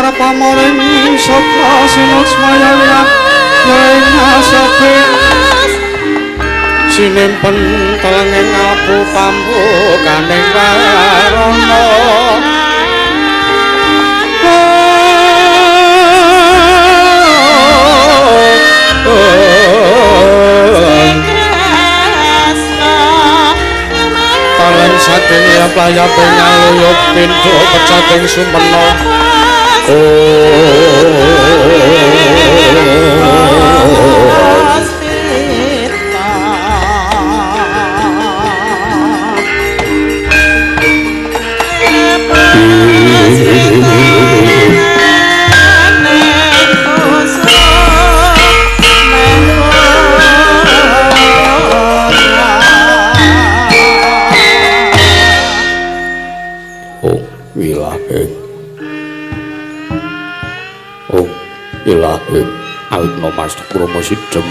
Arep pamoring saka sinuksmaya ing asabe sinimpen telenging abu pambukaning warana. Talen saking layap-layape ngaluyup pindha pecating sumena. Awigna Mastu Purnama Sidhem.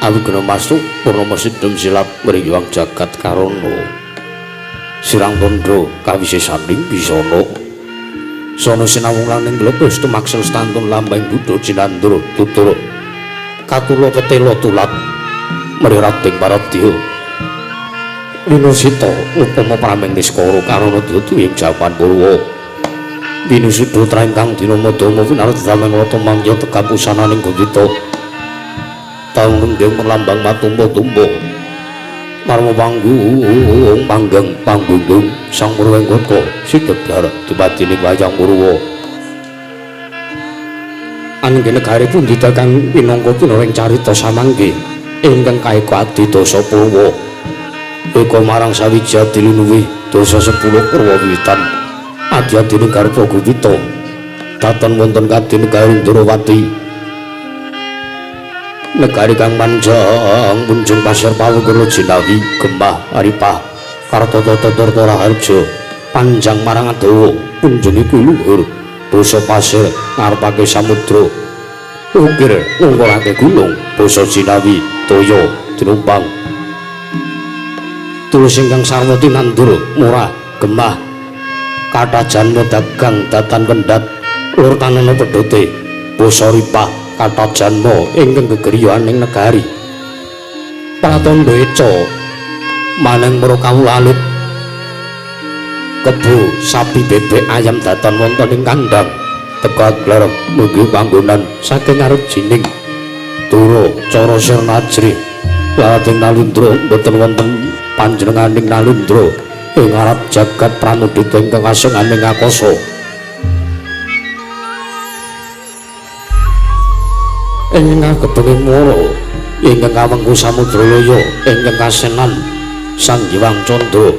Awigna Mastu Purnama Sidhem silap mriyang jagat karana. Sirang tandha kawisesaning bisana. Sono sinawung laning mlebes tumaksel stantun lambang buddha jinandur tutur. Katula ketela tulat mrirating paradya. Winusita upama prameng niskara karana dudu ing jaman Purwa. Winusuda traingkang dina madama winarda dameng mangya tegap usananing gundita. Taung renggeng lambang matumpa-tumpa. Marma panggung panggang panggunggung sang Purwengkata sidhebar dumadining wayang Purwa. Ananging negari pundi kang minangka pinoring carita samangke ingkang kaeka adidasa Purwa. Eka marang sawiji adilunuwi dasa 10 Purwa wiwitan. Adi-adine garba Gupita datan wonten kadhi negari Ndrawati, negari kang manjang munjung pasir pawukura jinawi gemah aripah kartata tata raharja panjang marang adawa punjung iku luhur basa pasir ngarepake samudra ukir ngungkurake gunung basa jinawi toya tinumpang tulus ingkang sarwa tinandur murah gemah kathah janma dagang datan kendhat lur tanana pedhote basa ripah kathah janma ingkang gegriyaning negari pratandha eca maneng mara kawula alit kebo sapi bebek ayam datan wonten ing kandhang teka glar munggu panggonan saking arep jining dura cara sirna ajrih lalating nalindra boten wonten panjenenganing nalindra ing arep jagat pramudita ingkang asenganing akasa. Ing ngagebenge mara ingkang kawengku samudra laya ingkang kasenan Sang Hyang Candra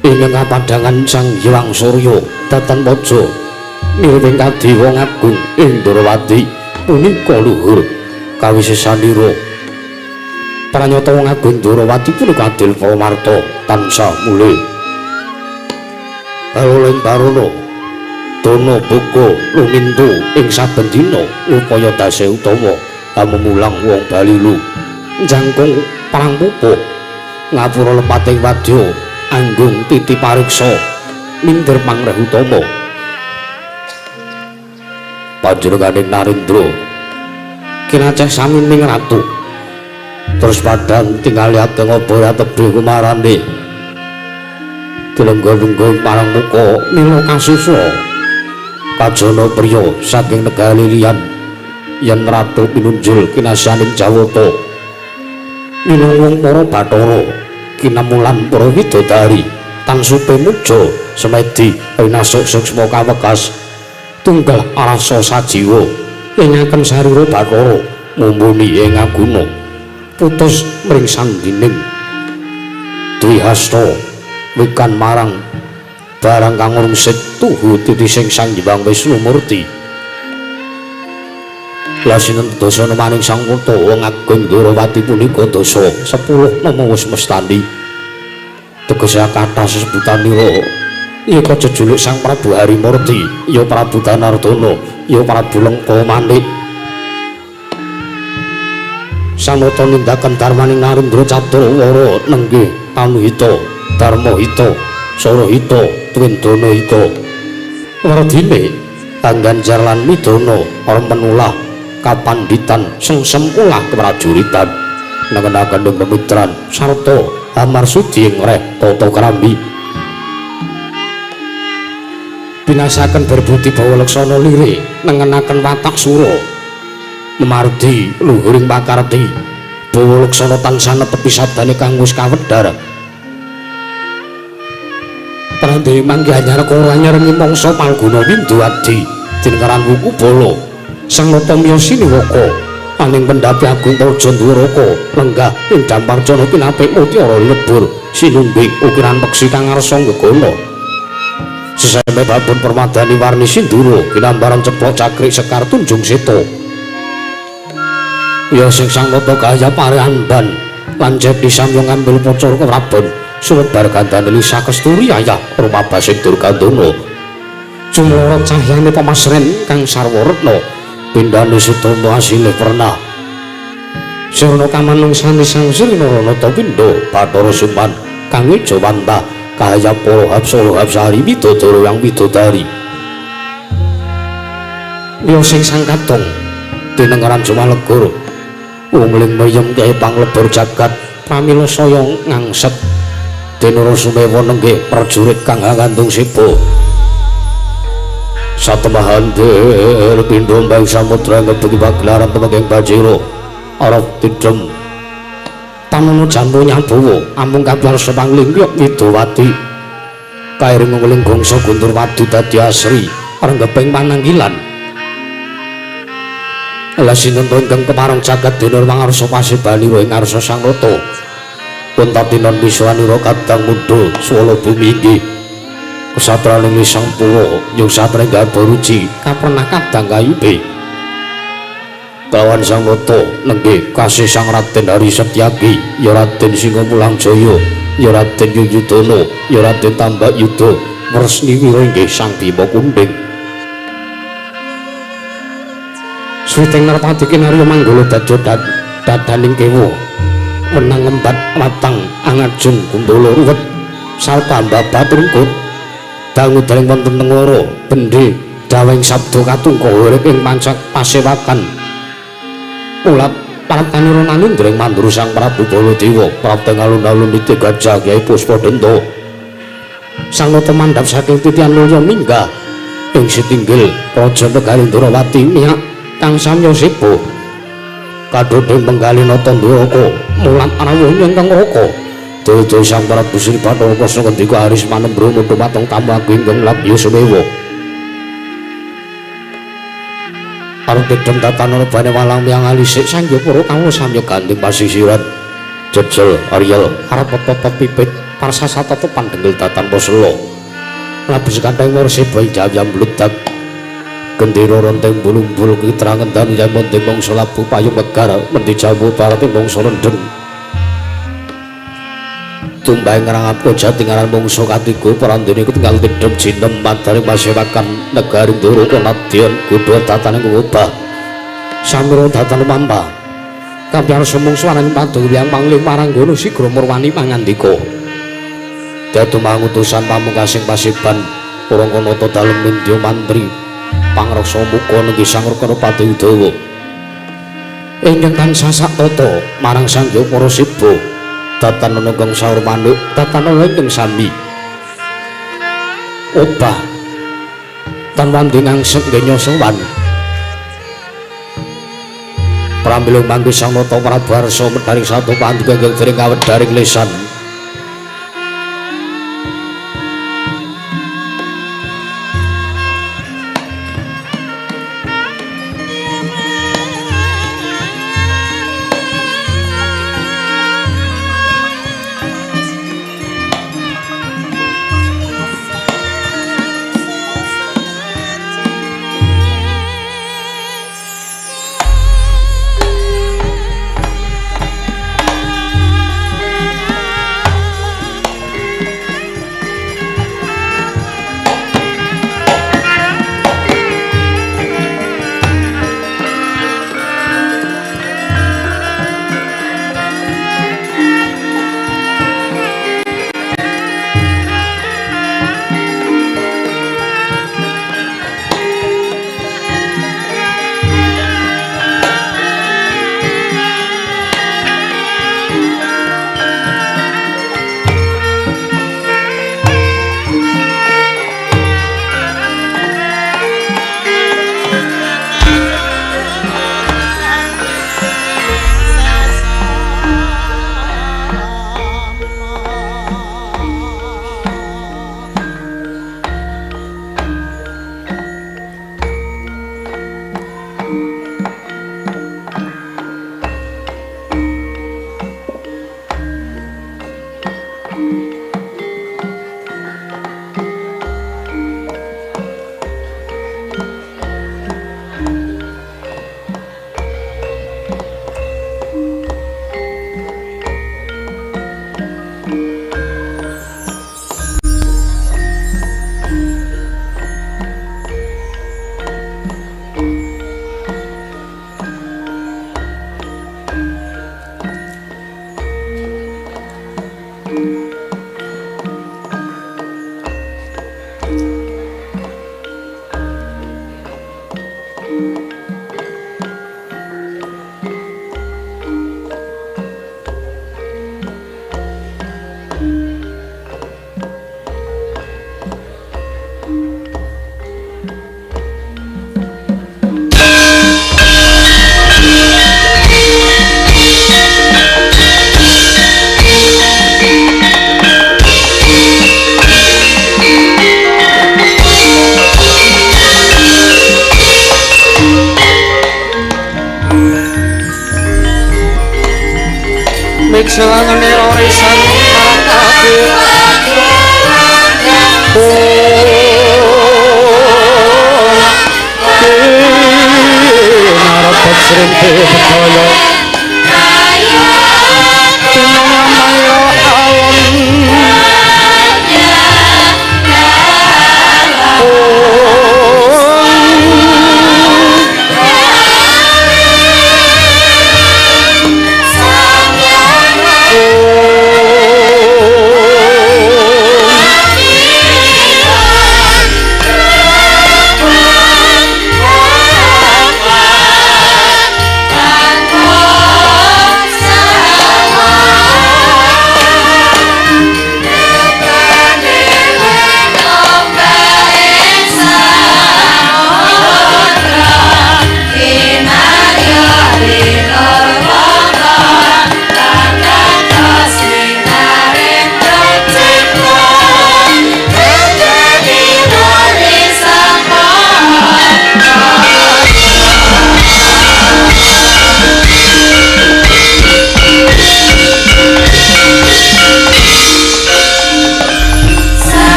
ingkang kapadhangan Sang Hyang Surya datan paja miring kadewa agung ing Ndrawati punika luhur kawisesanira. Pranyata wong agung Ndrawati punika adil paramarta tansah mulih. Baluling barana dana boga lumintu ing saben dina upaya dase utawa amemulang wong balilu jangkung perang pupuh ngapura lepating wadya anggung titi pariksa minggir pangreh utama. Panjenenganing Narendra kinaceh sami ning ratu terus padang tingali ageng obor tebih kumarane dilenggo-lenggo marang muka mila kasusa kajana priya saking negari liyan yen ratu pinunjul kinasyaning Jawata minangka para bathara kinamulan para widodari tangsupe muja semedi winasuk suksma kawekas tunggal arasa sajiwa ingaken sarira bathara mumpuni ing aguna putus mring sanggining Dwihasta wikan marang barang kang ngurungsit tuhu titising Sang Hyang Wisnu Murti. Lasinten dasa nemaning Sang Kutha wong agung Ndrawati punika dasa 10 nama wis mestani tegese kathah sesebutanira yeka jejuluk Sang Prabu Harimurti ya Prabu Danardana ya Prabu Lengka Manik. Sanata nindakan darmaning Narendra Catrawara nenggih Tanuhita Darmahita Sarahita Twindana Hita. Werdine Tangganjar lan Midana remenulah kapanditan sengsem ulah keprajuritan nengenaken ing pemitran sarta amarsudi ing reh tata krambi binasaken berbudi bawa laksana lire nengenaken watak sura memardi luhuring pakarti bawa laksana tansah netepi sabdane kang wis kawedhar. Prandene manggih anyar kala nyerengi mangsa palguna windu adi dinkaran wuku bala Sang Nata miyos siniwaka aning pendhapi agung Praja Ndwaraka lenggah ing Damparjana kinapik mutiara lebur sinungging ukiran peksi kang ngarsa nggegana seseme babon permadani warni sindura kinambaran ceplok cakrik sekar tunjung seta ya sing Sang Nata gaya parehan ban lan jeti samya ngambil pocor keprabon sumebar gandane Lisa Kesturi ayah rumabasing Durgandana cumlorot cahyane pemasren kang sarwa retna pindhane sutama asile pernah sirna kamanungsane Sang Sri Naranata pindha Bathara Suman kang ejawantah kaya para hapsala hapsari widodara yang widodari ya sing Sang Katong dinengeran Jumalegur wungling meyem kaya panglebur jagat pramila saya ngangset Denara Sumewa nenggih prajurit kang ngandung sipa satemahan der pindha mbang samudra ngebengi pagelaran temenging Bajira arep tidhem tanono jambu nyabawa amung kabyarsa panglingkyuk Widowati kairing nguling gongso guntur wadu dadi asri renggeping pananggilan lah sinten ingkang kepareng jagat denur mangarsa pasebanira ing ngarsa Sang Nata Puntatinon miswanira kadang mudha swala bumi inggih kesatraning Sang Pura nyusatre Garbaruci kapernah kadang kayube kawan Sang Nata nenggih kasih Sang Raden Hari Setyaki ya Raden Singamulang Jaya ya Raden Yuyudana ya Raden Tambak Yuda Wresni wira inggih Sang Bima Kunding switing Narpati kinarya manggala dadya dadaning kewa wenang ngembat watang angajung gundala ruwet sarta babat rungkut dangu dereng wonten tengara bendhe dawing sabda katungka urip ing pancak pasewakan ulat paratanira nanindring mandura Sang Prabu Baladewa prapteng alun-alun niti gajah Kyai Puspadenta Sang Nata mandhap saking titian mulya minggah ing sitinggil praja negari Ndrawati miyak kang samya sepo kadodeng penggali nata Ndwaraka mulat rawuh ingkang raka daya Sang Prabu Sri Bathara Kresna ngendika Aris manembra dhumateng tamu agung ingkang labya sumewa arep dedem tatanana bane walang miyang alisik sangya para kawula samya gandeng pasisiran jejel aryel arep pepet pipit parsasata tepan dengel datan posela labu sekanteng warseba jayam bludak gendera ronteng bulumbul kitrangen dan yamonte mangsa labu payung megar mendi jamu parate mangsa rendeng tumbang ngrangap jati ngaran mangsa katiga prandene ketinggal tidhem jinem madaring pasewakan negari Ndoraka nadyan godha tatane ngobah samira datan pampa kabyarsa mungsu aran padung wiyang pangling maranggana sigra murwani pangandika dadu mangutusan pamungkasing pasiban Purangkanata dalem nindya mantri pangreksa muka nenggi Sang Rekanapati Udawa ingkang tansah saktata marang Sang Hyang Parasiba datan ingkang saur manuk datan ingkang sami obah tan wandi ngangsek genya sowan pramila manggih Sang Nata Prabu Arsa medharing satu pandhuka ingkang dereng kawedharing lesan.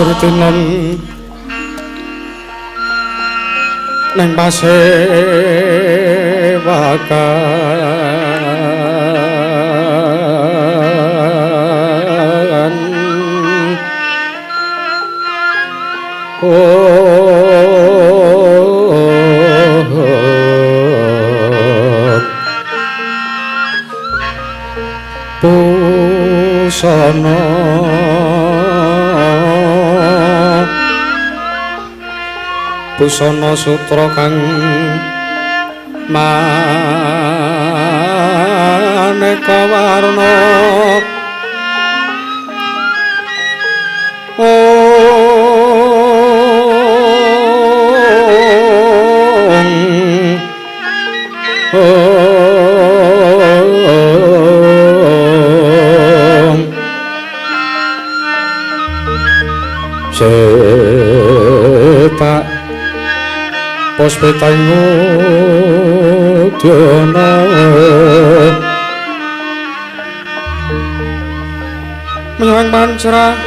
Sritinan neng pasewakan busana busana sutra kang maneka warna Cetak puspita ngudyana menyang pancra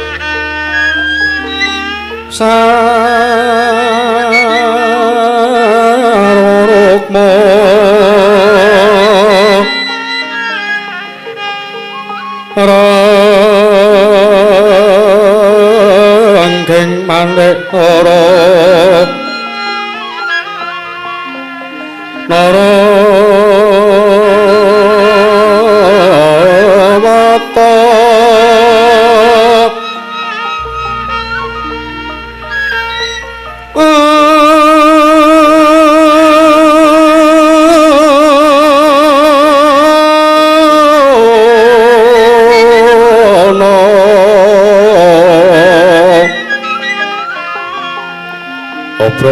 sarurukma ranggeng manik nara narawata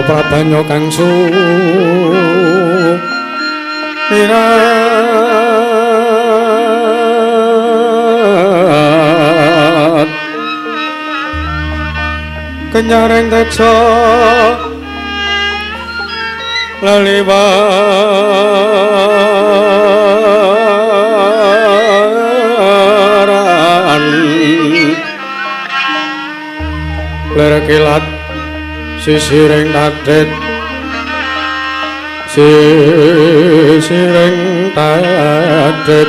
Prabanya kang sumirat kenyaring teja leliwaran lir kilat sisiring tadet sisiring tadet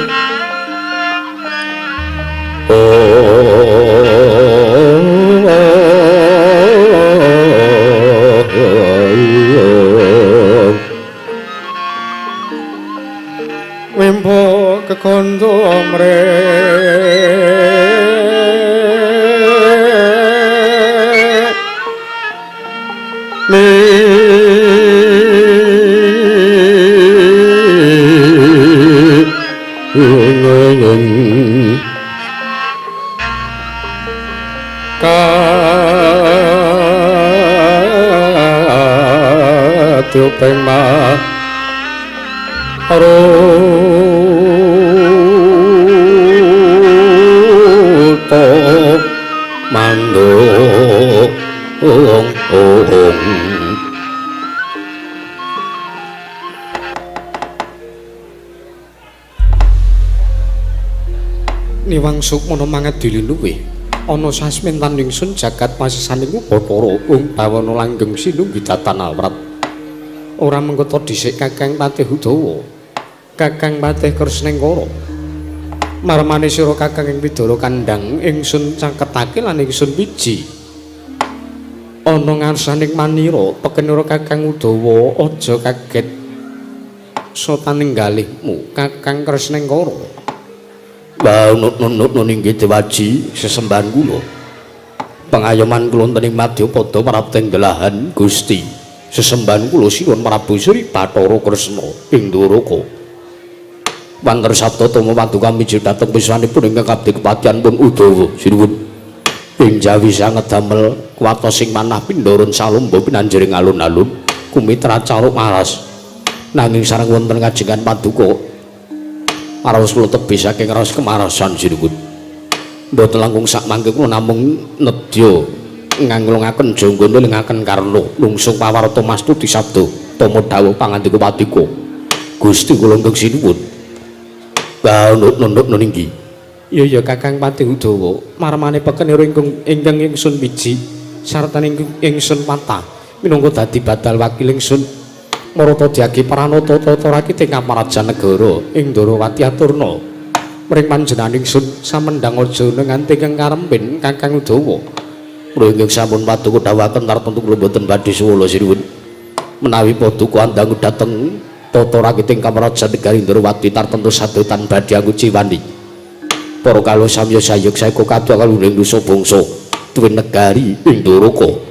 wimbo kekondo mre Kaduping maruta mandung Niwang sukmana mangadili luwih ana sasmintan ingsun jagat pasisaning Bathara ung bawana langgeng sinunggi datan awrat. Ora mengkota dhisik Kakang Patih Udawa, Kakang Patih Kresnengkara. Marmane sira Kakang ing Widara kandhang ingsun caketake lan ingsun wiji. Ana ngarsaning manira pekenira Kakang Udawa aja kaget sotaning galihmu Kakang Kresnengkara. Wah nut-nut inggih Dewaji sesembahan kula. Pengayoman kula wonten ing Madyapada prapteng gelahan Gusti. Sesembahan kula sinuwun Prabu Sri Bathara Kresna ing Dwaraka. Wanter sabda tama paduka mijil dhateng piswanipun ingkang abdi kepatihan pun Udawa. Sinuwun. Ing jawi sanget damel kuwatos sing manah pindharan salomba pinanjering alun-alun kumitra caruk maras. Nanging sareng wonten kajengan paduka Raos kula tebih saking raos kemarasan sinuwun. Mboten langkung sak mangke kula namung nedya nganglungaken janggane lengaken karna lungsung pawarta mastuti sabda tama dawuh pangandika paduka. Gusti kula ingkang sinuwun. Wah nut-nut ninggi. Ya ya Kakang Patih Udawa, marmane pekenira ingkang ingsun wiji sarta ingsun patah minangka dadi badal wakil ingsun Marata dyagi pranata tata rakit ing kamarajan negara ing Ndorowati aturna mring panjenengan ingsun samendhang aja nganti ingkang karempin Kakang Udawa. Kula ingkang sampun paduka dawuhaken tartemtu kula boten badhe suwala sinuwun. Menawi paduka andhangu dhateng tata rakit ing kamarajan negari Ndorowati tartemtu sadotan badhe anguciwani. Para kawula samya sayuk saeka katur kaluhuring nusa bangsa tuwin negari ing Dwaraka.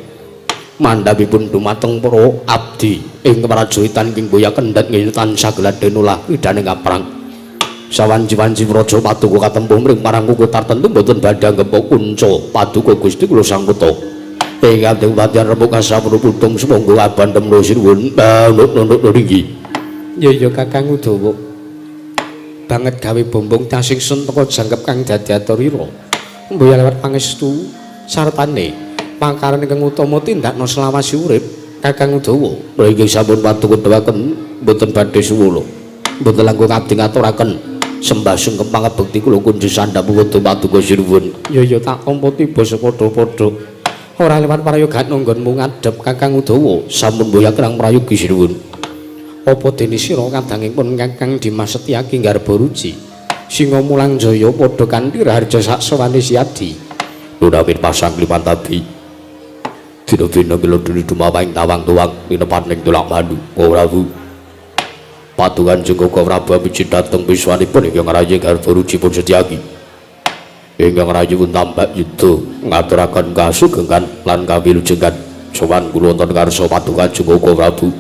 Mandhapipun dumateng para abdi ing prajuritan ing boya kendhat nggih tansah gladhen ulah widane kaprang. Sawanci-wanci praja paduka katempuh mring marang kuku tartemtu boten badhe anggep kunca paduka Gusti kula sangketa. Ing abdi rembug kasampun putung sumangga abandhem sinuwun. Nut-nut nggih. Ya ya Kakang Udawa. Banget gawe bombong tas ingsun teka jangkep kang dadi aturira. Mboya lewat pangestu sartane pangkaran ingkang utama tindakna selawase urip Kakang Udawa. Kula inggih sampun paduka dawuhaken boten badhe suwala. Mboten langkung abdi ngaturaken sembah sungkem pangabekti kula kunjuk sandhap wedha paduka sinuwun. Ya ya tak tampa tiba sepadha-padha. Ora lewat prayoga nggonmu ngadhep Kakang Udawa. Sampun mboyaken prayogi sinuwun. Apa dene sira kadangipun Kakang Dimas Setyaki nggarba ruci Singa Mulang Jaya padha kanthi raharja saksawane Siadi. Lunawin pasang limantabi dina-dina kula dumawa ing tawang tuwang linepaning tulak mandu Prabu. Padukan Jengkoko Prabu abiji dhateng piswanipun ingkang rayi garba ruci pun Setyaki. Ingkang rayi pun tambak yuda ngaturaken kasugengan lan kawilujengan sowan kula wonten ngarsa paduka Jengkoko Prabu.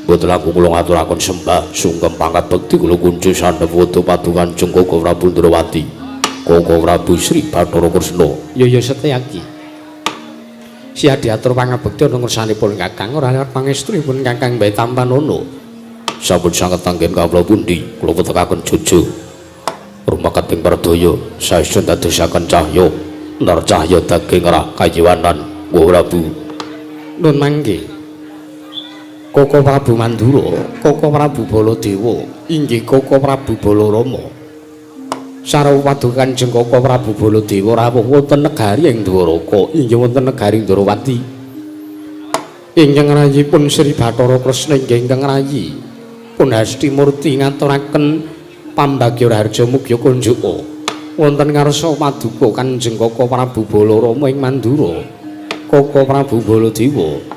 Mboten langkung kula ngaturaken sembah sungkem pangkat bekti kula kunci sandhep wedha padukan Jengkoko Prabu Ndrawati. Koko Prabu Sri Bathara Kresna. Ya ya Setyaki. Sia diatur pangabekti ana ngersanipun Kakang ora liwat pangestunipun Kakang bae tampanono. Sampun sanget anggen kawula pundi kula wetekaken jujur. Rumekating perdaya saestu dadosaken cahya nar cahya daging rah kayiwanan Wa Prabu. Nun mangke. Koko Prabu Mandura, Koko Prabu Baladewa, inggih Koko Prabu Balarama. Sarwa paduka Kanjeng Koko Prabu Baladewa rawuh wonten negari ing Dwaraka, inggih wonten negari Ndrawati. Ingkang rayipun Sri Bathara Kresna inggih ingkang rayi pun Hastimurti ngaturaken pambagya raharja mugya kunjuka wonten ngarsa paduka Kanjeng Koko Prabu Balarama ing Mandura. Koko Prabu Baladewa.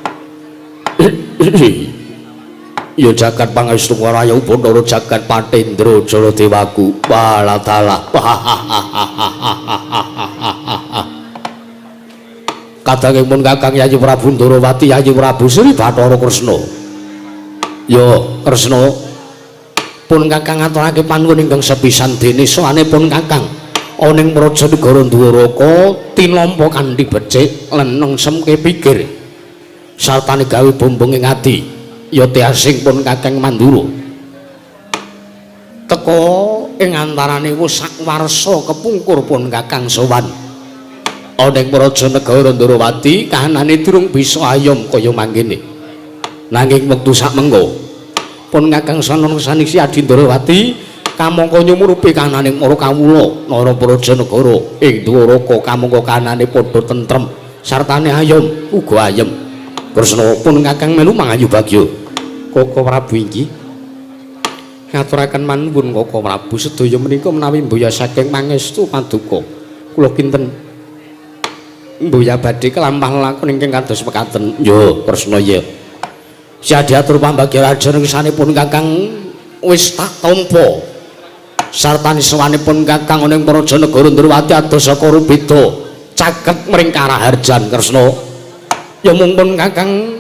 Ya jagat pangestu raya Bathara jagat Patendra Jaladewaku waladalah. Kadangipun Kakang Yayi Prabu Ndrawati Yayi Prabu Sri Bathara Kresna. Ya Kresna pun Kakang ngaturake panuwun ingkang sepisan dene sowanipun Kakang ana ing praja negara Dwaraka tinampa kanthi becik lan nengsemke pikir sartane gawe bombong ing ati. Ya tiasing pun Kakang Mandura teka ing antarane wis sak warsa kepungkur pun Kakang sowan ana ing praja negara Ndrawati kahanane durung bisa ayom kaya mangkene. Nanging wektu sak mengko pun Kakang sowan saniksi Adi Ndrawati kamangka nyumurupi kahanane para kawula nara praja negara ing Dwaraka kamangka kahanane padha tentrem sartane ayom uga ayem. Kresna pun Kakang melu mangayu bagya. Koko Prabu inggih ngaturaken manuwun Koko Prabu sedaya menika menawi mboya saking pangestu paduka kula kinten mboya badhe kelampah lakon ingkang kados mekaten. Ya Kresna ya. Sia diatur pambagya raja ngesanipun Kakang wis tak tampa sartane sowanipun Kakang ana ing praja negara Ndrawati adoh saka rubeda caket mring karaharjan. Kresna ya mung pun Kakang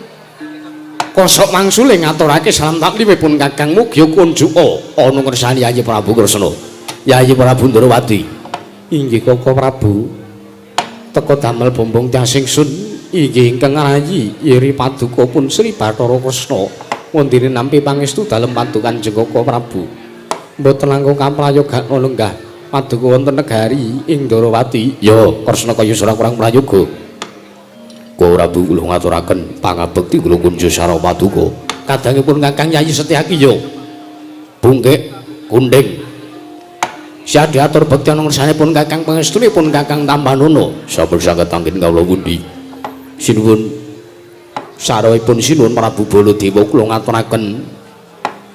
kosok mangsule ngaturake salam taklimipun Kakang mugi kunjuka ana ngersani Yayi Prabu Kresna. Yayi Prabu Ndrawati. Inggih Koko Prabu teka damel bombong tiasing sun inggih ingkang rayi iri paduka pun Sri Bathara Kresna wondene nampi pangestu dalem paduka Kanjeng Koko Prabu. Mboten langkung kaprayoga lenggah paduka wonten negari ing Ndrawati. Ya Kresna kaya ora kurang prayoga. Koko Prabu kula ngaturaken pangabekti kula kunjuk sarwa paduka. Kadangipun Kakang Yayi Setyaki yo bungkik kunding. Sia diatur bekti ana ngersanipun Kakang pangestunipun Kakang Tampanono. Sampun saged anggen kawula pundi. Sinuwun sarwipun sinuwun Prabu Baladewa kula ngaturaken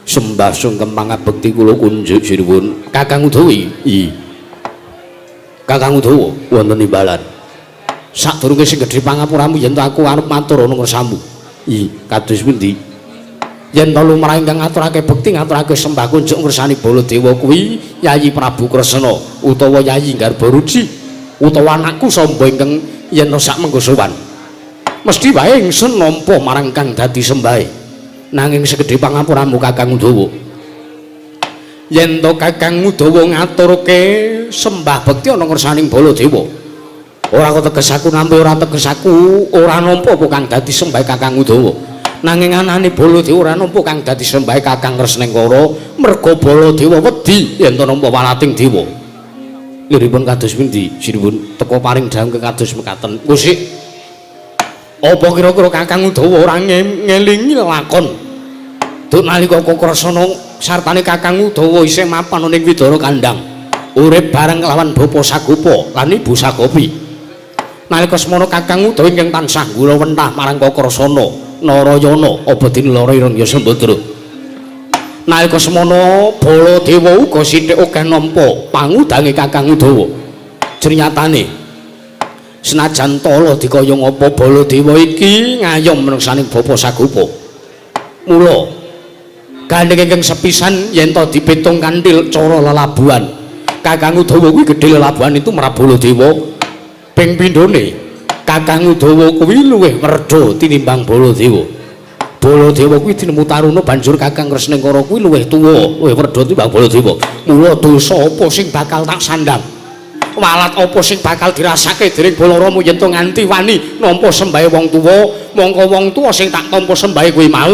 sembah sungkem pangabekti kula kunjuk sinuwun Kakang Udawi. I Kakang Udawa wonten imbalan. Sadurunge sing gedhe pangapuramu yen to aku arep matur ana ngersamu. I kados pundi? Yen to lumrah ingkang ngaturake bekti ngaturake sembah kunjuk ngersani Baladewa kuwi Yayi Prabu Kresna utawa Yayi Garbaruci utawa anakku Samba ingkang yen to sak mengko sowan. Mesti wae ingsun nampa marang kang dadi sembahe. Nanging segedhe pangapuramu Kakang Udawa. Yen to Kakang Udawa ngaturke sembah bekti ana ngersaning Baladewa. Ora kok teges aku nampi ora teges aku ora nampa apa kang dadi sembahe Kakang Udawa. Nanging anane Baladewa ora nampa kang dadi sembahe Kakang Kresnengkara merga Baladewa wedi yen to nampa walating dewa. Liripun kados pundi? Sinuwun teka paring dawuh kados mekaten. Kusik apa kira-kira Kakang Udawa ora ngelingi lakon duk nalika Kresna sartane Kakang Udawa isih mapan ning Widara Kandang urip bareng kelawan Bapa Sagopa lan Ibu Sagopi. Nalika semono Kakang Udawa ingkang tansah gula wentah marang Kresna Narayana apa dene lara ireng ya Sembadra. Nalika semono Baladewa uga sithik akeh nampa pangudange Kakang Udawa. Jrenyatane senajan tala dikaya ngapa Baladewa iki ngayom menungsaning Bapa Sagopa. Mula gandeng ingkang sepisan yen to dipitung kanthi cara lelabuhan Kakang Udawa kuwi gedhe lelabuhan itu marang Baladewa. Ping pindhone Kakang Udawa kuwi luwih werda tinimbang Baladewa. Baladewa kuwi tinemu taruna banjur Kakang Kresnengkara kuwi luwih tuwa, luwih werda tinimbang Baladewa. Mula dosa apa sing bakal tak sandang? Walat apa sing bakal dirasake dening Balarama yen to nganti wani nampa sembahe wong tuwa, mongko wong tuwa sing tak tampa sembahe kuwi mau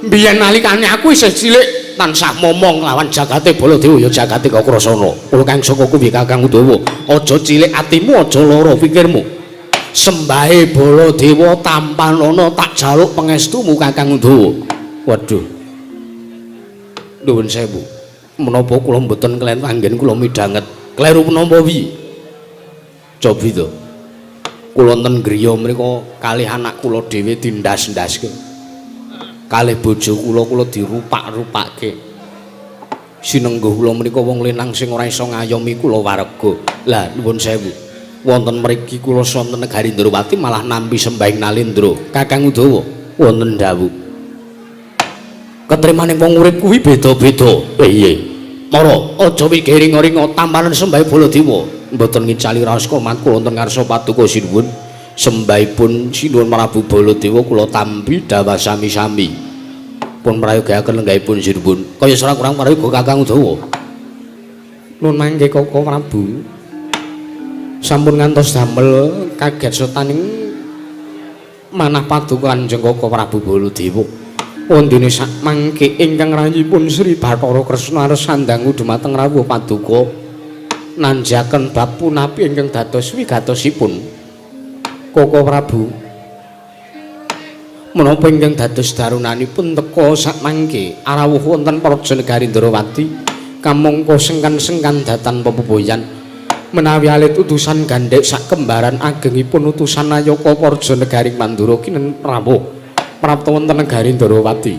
biyen nalikane aku isih cilik tansah momong lawan jagate Baladewa ya jagate Kakrasana. Kula kang saka kuwi Kakang Udawa, aja cilik atimu, aja lara pikirmu. Sembahe Baladewa tampanana tak jaluk pangestumu Kakang Udawa. Waduh. Nuwun sewu. Menapa kula mboten klen anggen kula midhanget? Kleru menapa wi? Cobi to. Kula ten griya mriku kalih anak kula dhewe dindas-ndaske. Kalih bojo kula kula dirupak-rupake. Sinengguh kula menika wong lanang sing ora iso ngayomi kula warga. Lah nuwun sewu. Wonten mriki kula sonten negari Ndrawati malah nampi sembahing Nalendra. Kakang Udawa wonten dawuh. Ketrimane wong urip kuwi beda-beda. Piye? Mara aja wigiringa-ringa tampanen sembahe Baladewa. Mboten ngicali raos komat kula wonten ngarsa paduka sinuwun. Sembahipun sinuwun Prabu Baladewa kula tampi dawah sami-sami. Pun prayogaken lenggahipun sinuwun. Kaya ora kurang prayoga Kakang Udawa. Nun mangke Koko Prabu. Sampun ngantos damel kaget setaning manah paduka Kanjeng Koko Prabu Baladewa. Wondene sak mangke ingkang rayipun Sri Bathara Kresna arsandangu dumateng rawuh paduka nanjaken bab punapi ingkang dados wigatosipun. Koko Prabu, menapa ingkang dados darunanipun teka sak mangke arawuh wonten Praja Negari Ndrawati kamangka sengkan-sengkan datan pepoboyan menawi alit utusan gandhek sak kembaran agengipun utusan Nayaka Praja Negari Mandura kinen rawuh prapta wonten negari Ndrawati.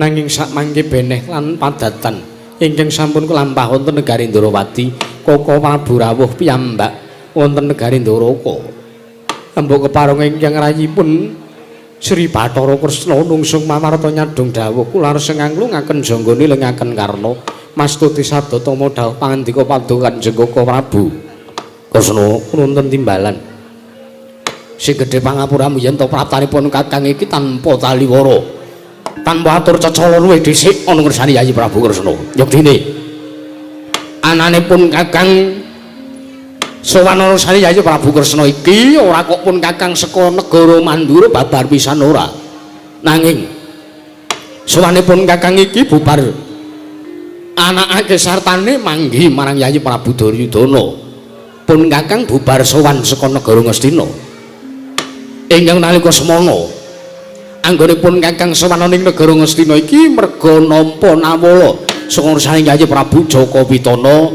Nanging sak mangke beneh lan padatan ingkang sampun kelampah wonten negari Ndrawati, Koko Prabu rawuh piyambak wonten negari Ndaraka. Embuk kepareng ingkang rayipun Sri Bathara Kresna nungsung mamarta nyadhong dawuh kula arsa nganglungaken janggane lengaken karna mastuti sabda tama dawuh pangandika paduka Kanjeng Koko Prabu Kresna wonten timbalan. Sing gedhe pangapuramu yen to praptanipun Kakang iki tanpa taliwara. Tanpa atur cecala luwih dhisik ana ngersani Yayi Prabu Kresna. Yektine anane pun Kakang sowan ana ngersani Yayi Prabu Kresna iki ora kok pun Kakang saka negara Mandura babar pisan ora. Nanging sowanipun Kakang iki bubar anakake sartane manggi marang Yayi Prabu Duryudana. Pun Kakang bubar sowan saka negara Ngastina. Ingkang nalika semana anggonipun Kakang sowan ning negara Ngastina iki merga nampa nawala saka ngersane Yayi Prabu Jaka Pitana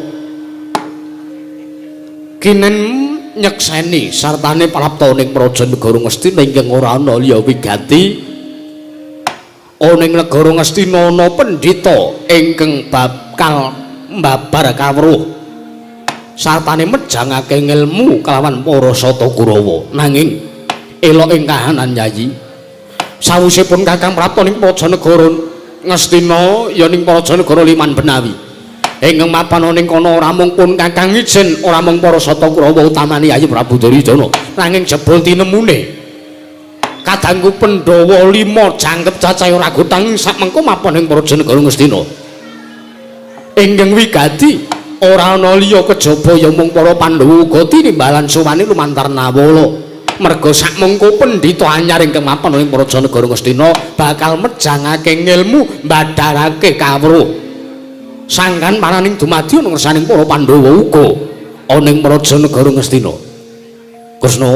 kinen nyekseni sartane prapta ning praja negara Ngastina ingkang ora ana liya wigati. Ana ing negara Ngastina ana pendhita ingkang bakal mbabar kawruh sartane mejangake ngelmu kelawan para Sata Kurawa. Nanging elok ing kahanan Yayi, sawusipun Kakang prapta ning praja negara Ngastina ya ning praja negara Liman Benawi ingkang mapan ning kono ora mung pun Kakang ijen ora mung para Sata Kurawa utamane Yayi Prabu Duryudana, nanging jebul tinemune kadangku Pandhawa 5 jangkep cacahe ora gotang sak mengko mapan ing praja negara Ngastina ingkang wigati ora ana liya kejaba ya mung para Pandhawa uga tinimbalan sowane lumantar Nawala. Merga sakmengko pendhita anyar ingkang mapan ing praja negara Ngastina bakal mejangake ngelmu mbadharake kawruh sangkan paraning dumadi ana ngersaning para Pandhawa uga ana ing praja negara Ngastina. Kresna,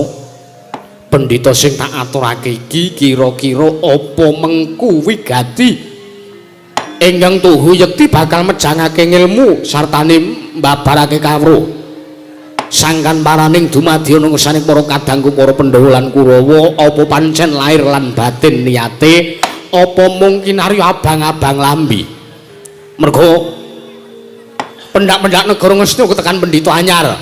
pendhita sing tak aturake iki kira-kira apa mengku wigati ingkang tuhu yekti bakal mejangake ngelmu sartane mbabarake kawruh sangkan paraning dumadi ana ngersaning para kadangku para Pandhawa lan Kurawa apa pancen lair lan batin niate apa mungkin arya abang-abang lambi. Merga pendak-pendak negara Ngastina ketekan pendhita anyar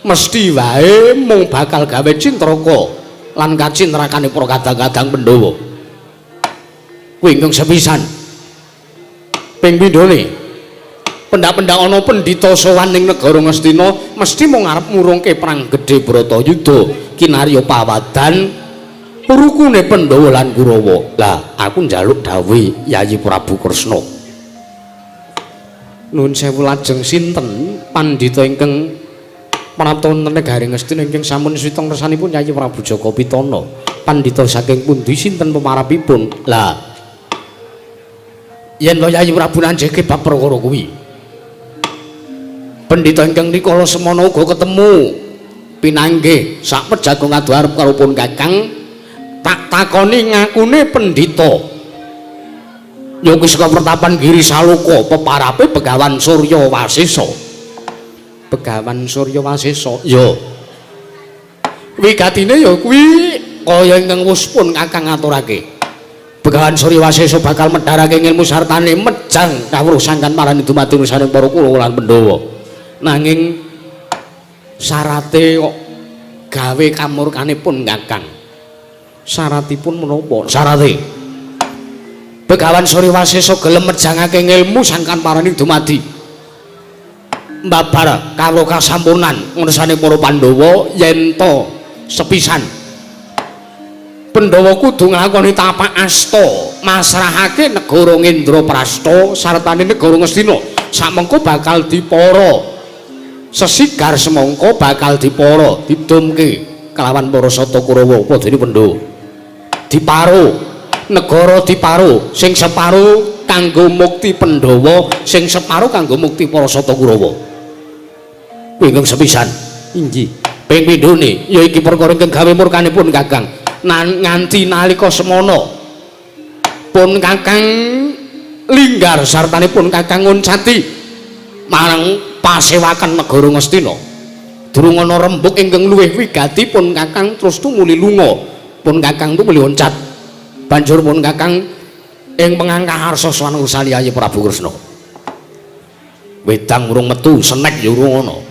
mesti wae mung bakal gawe cintraka lan kacintrakane para kadang-kadang Pandhawa. Kuwi ingkang sepisan. Ping pindhone pendak-pendak ana pendhita sowan ning negara Ngastina mesti mung arep murungke perang gedhe Bratayuda kinarya pawadan rukune Pandhawa lan Kurawa. Lah aku njaluk dawuhe Yayi Prabu Kresna. Nuwun sewu lajeng sinten pandhita ingkang Prapta wonten negari Ngastina ingkang sampun swita ngersanipun Yayi Prabu Jaka Pitana. Pandhita saking pundi sinten pemarapipun? Lah yen to Yayi Prabu nanjeke bab perkara kuwi. Pendhita ingkang rikala semana uga ketemu pinanggih sak pejago ngadu arep karo pun Kakang, tak takoni ngakune pendhita. Ya kuwi saka pertapan Giri Saloka, peparape Begawan Surya Wasesa. Begawan Surya Wasesa. Ya. Wigatine ya kuwi kaya ingkang wis pun Kakang aturake. Begawan Surya Wasesa bakal medharake ngilmu sartane mejang kawruh sangkan marani dumadi urusaning para Kurawa lan Pandhawa. Nanging syarate kok gawe kamurkanipun Kakang. Syaratipun menapa? Syarate Begawan Surya Wasesa gelem mejangake ngilmu sangkan parani dumadi mbabar kawruh kasampurnan ngursane para Pandhawa yen to sepisan Pandhawa kudu nglakoni tapak asta masrahake negara Ngendraprasta sartane negara Ngastina samengko bakal dipara sesigar semangka bakal dipara didumke kelawan para Sata Kurawa apa dene Pandhawa diparo negara diparo sing separo kanggo mukti Pandhawa sing separo kanggo mukti para Sata Kurawa. Kuwi ingkang sepisan. Inggih. Ping pindhone ya iki perkara ingkang gawe murkanipun Kakang. Nganti nalika semana pun Kakang linggar sartanipun Kakang nguncati marang pasewakan negara Ngastina. Durung ana rembug ingkang luwih wigati pun Kakang terus tumuli lunga. Pun Kakang tumuli loncat. Banjur pun Kakang ing pengangkah arsa sowan ursali Yayi Prabu Kresna. Wedang urung metu, senek ya urung ana.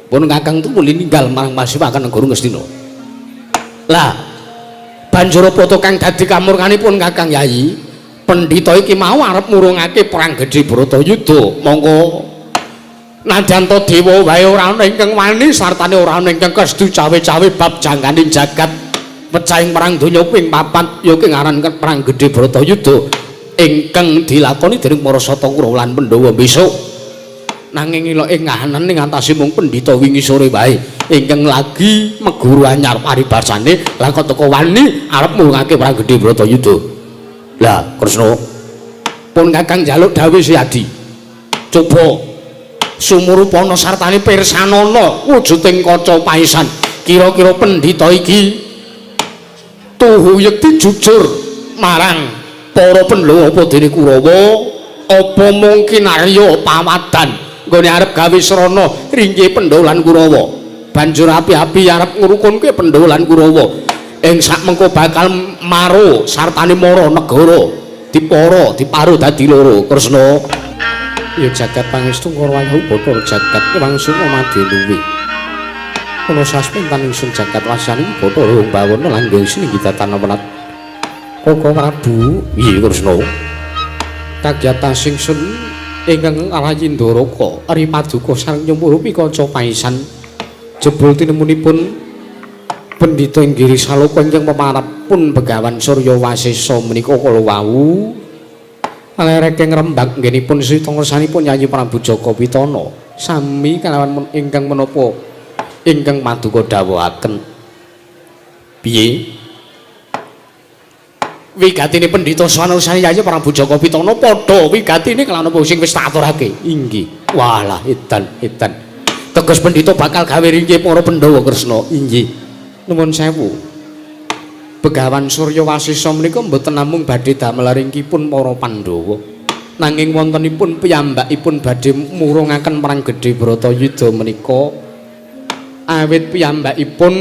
Pun Kakang tumuli ninggal marang pasewakan negara Ngastina. Lah, banjur apa to kang dadi kamurkanipun Kakang Yayi? Pendhita iki mau arep murungake perang gedhe Bratayuda. Mongko nadyan to dewa wae ora ana ingkang wani sartane ora ana ingkang kestu cawe-cawe bab jangkaning jagat pecahing perang donya ping papat ya ki ngaran perang gedhe Bratayuda ingkang dilakoni dening para Sata Kurawa lan Pandhawa besok. Nanging ila ing kahanan ing atase mung pendhita wingi sore wae ingkang lagi meguru anyar paribasane lah kok teka wani arep murungake perang gedhe Bratayuda. Lah Kresna pun Kakang njaluk dawuh Siyadi. Coba sumurupana sartane pirsanana wujuding kaca paesan. Kira-kira pendhita iki tuhu yekti jujur marang para Pandhawa apa dene Kurawa apa mung kinarya pawadan nggone arep gawe srana ringke Pandhawa lan Kurawa. Banjur api-api arep ngrukunke Pandhawa lan Kurawa ing sakmengko bakal maro sartane mara negara dipara diparo dadi loro. Kresna ya jagat pangestu karo Bathara jagat langsung madhe luwe. Ana sasmintan ingsun jagat wasani Bathara bawana langgeng sininggi tanah wenat. Koko Prabu, piye Kresna? Kagiatan singsun ingkang rayi Ndaraka ri paduka sareng nyumurupi kanca paisan jebul tinemunipun pendhita ing Giri Saloka ingkang pemarep pun Begawan Surya Wasesa menika kala wau lereke ngrembak nggenipun srita ngersanipun Yayi Prabu Jaka Pitana sami kalawan ingkang menapa ingkang paduka dawuhaken. Piye wigatine pendhita sanusane Yayi Prabu Jaka Pitana padha wigatine kelawan apa sing wis tak aturake? Inggih. Walah edan edan teges pendhita bakal gawe ringke para Pandhawa Kresna. Inggih. Nuwun sewu. Begawan Surya Wasesa menika mboten namung badhe damel ringkipun para Pandhawa, nanging wontenipun piyambakipun badhe murungaken perang gedhe Bratayuda menika awit piyambakipun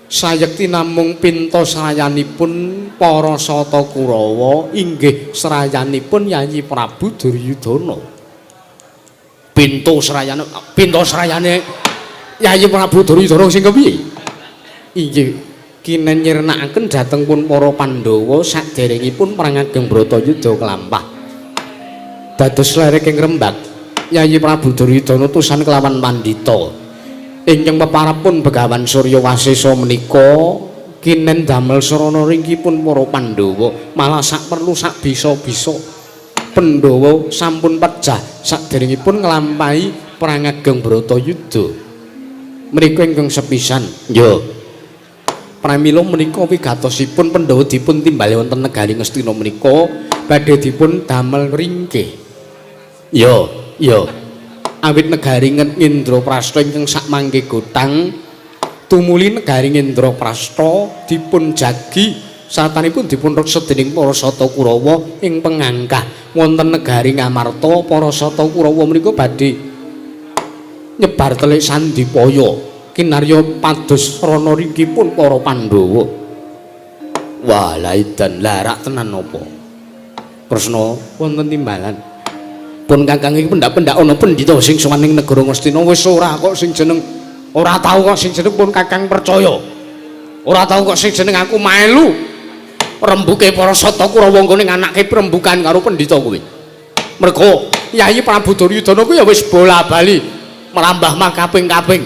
sayekti namung pinta srayanipun para Sata Kurawa inggih srayanipun Yayi Prabu Duryudana. Pintu srayane pinta srayane Yayi Prabu Duryudana sing kepiye? Inggih kinen nyirnakaken dhateng pun para Pandhawa saderengipun perang ageng Bratayuda kelampah. Dados lerek ing rembag Yayi Prabu Duryudana tusan kelawan pandhita ingkang peparapun Begawan Surya Wasesa menika kinen damel sarana ringkipun para Pandhawa malah sak perlu sak bisa-bisa Pandhawa sampun pejah saderengipun nglampahi perang ageng Bratayuda. Menika ingkang sepisan. Ya. Pramila menika wigatosipun Pandhawa dipun timbali wonten negari Ngastina menika badhe dipun damel ringkih. Ya, ya. Awit negari Indraprastha ingkang sakmangke gotang tumuli negari Indraprastha dipun jagi satanipun dipun reksa dening para Sata Kurawa ing pengangkah wonten negari Ngamarta. Para Sata Kurawa menika badhe nyebar telik sandipaya kinarya pados rana ringkipun para Pandhawa. Wah, lha edan larak tenan apa? Kresna wonten timbalan. Pun kakang iki pendak-pendak ana pendhita sing sowan ing negara Ngastina wis ora kok sing jeneng ora tau kok sing jeneng pun kakang percaya. Ora tau kok sing jeneng aku melu rembuke para Sata Kurawa nggone nganake rembukan karo pendhita kuwi. Mergo Yayi Prabu Duryudana kuwi ya wis bola-bali merambah makaping-kaping.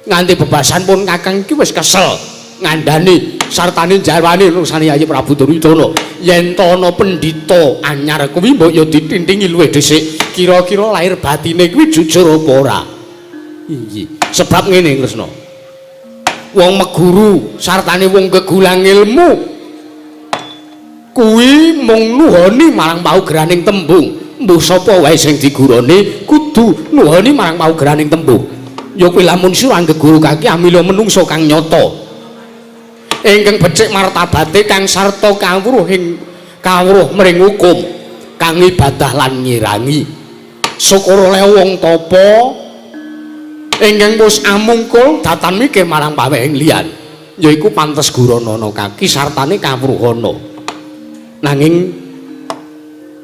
Nganti bebasan pun kakang iki wis kesel ngandani sartane jarwane urusane Yayi Prabu Duryudana. Yen to ana pendhita anyar kuwi mbok ya ditintingi luwih dhisik, kira-kira lahir batine kuwi jujur apa ora? Iya. Sebab ngene Kresna. Wong meguru sartane wong gegulang ilmu kuwi mung nuhoni marang paugraning tembung. Mbuh sapa wae sing digurone kudu nuhoni marang paugraning tembung. Ya kuwi lamun sira anggeguru kaki amila menungsa kang nyata. Ingkang becik martabate kang sarta kawruh ing kawruh mring hukum kang ibadah lan ngirangi. Syukur oleh wong tapa ingkang wis amungkul datan mikir marang pawehing liyan. Yaiku pantes guranana kaki sartane kawruhana. Nanging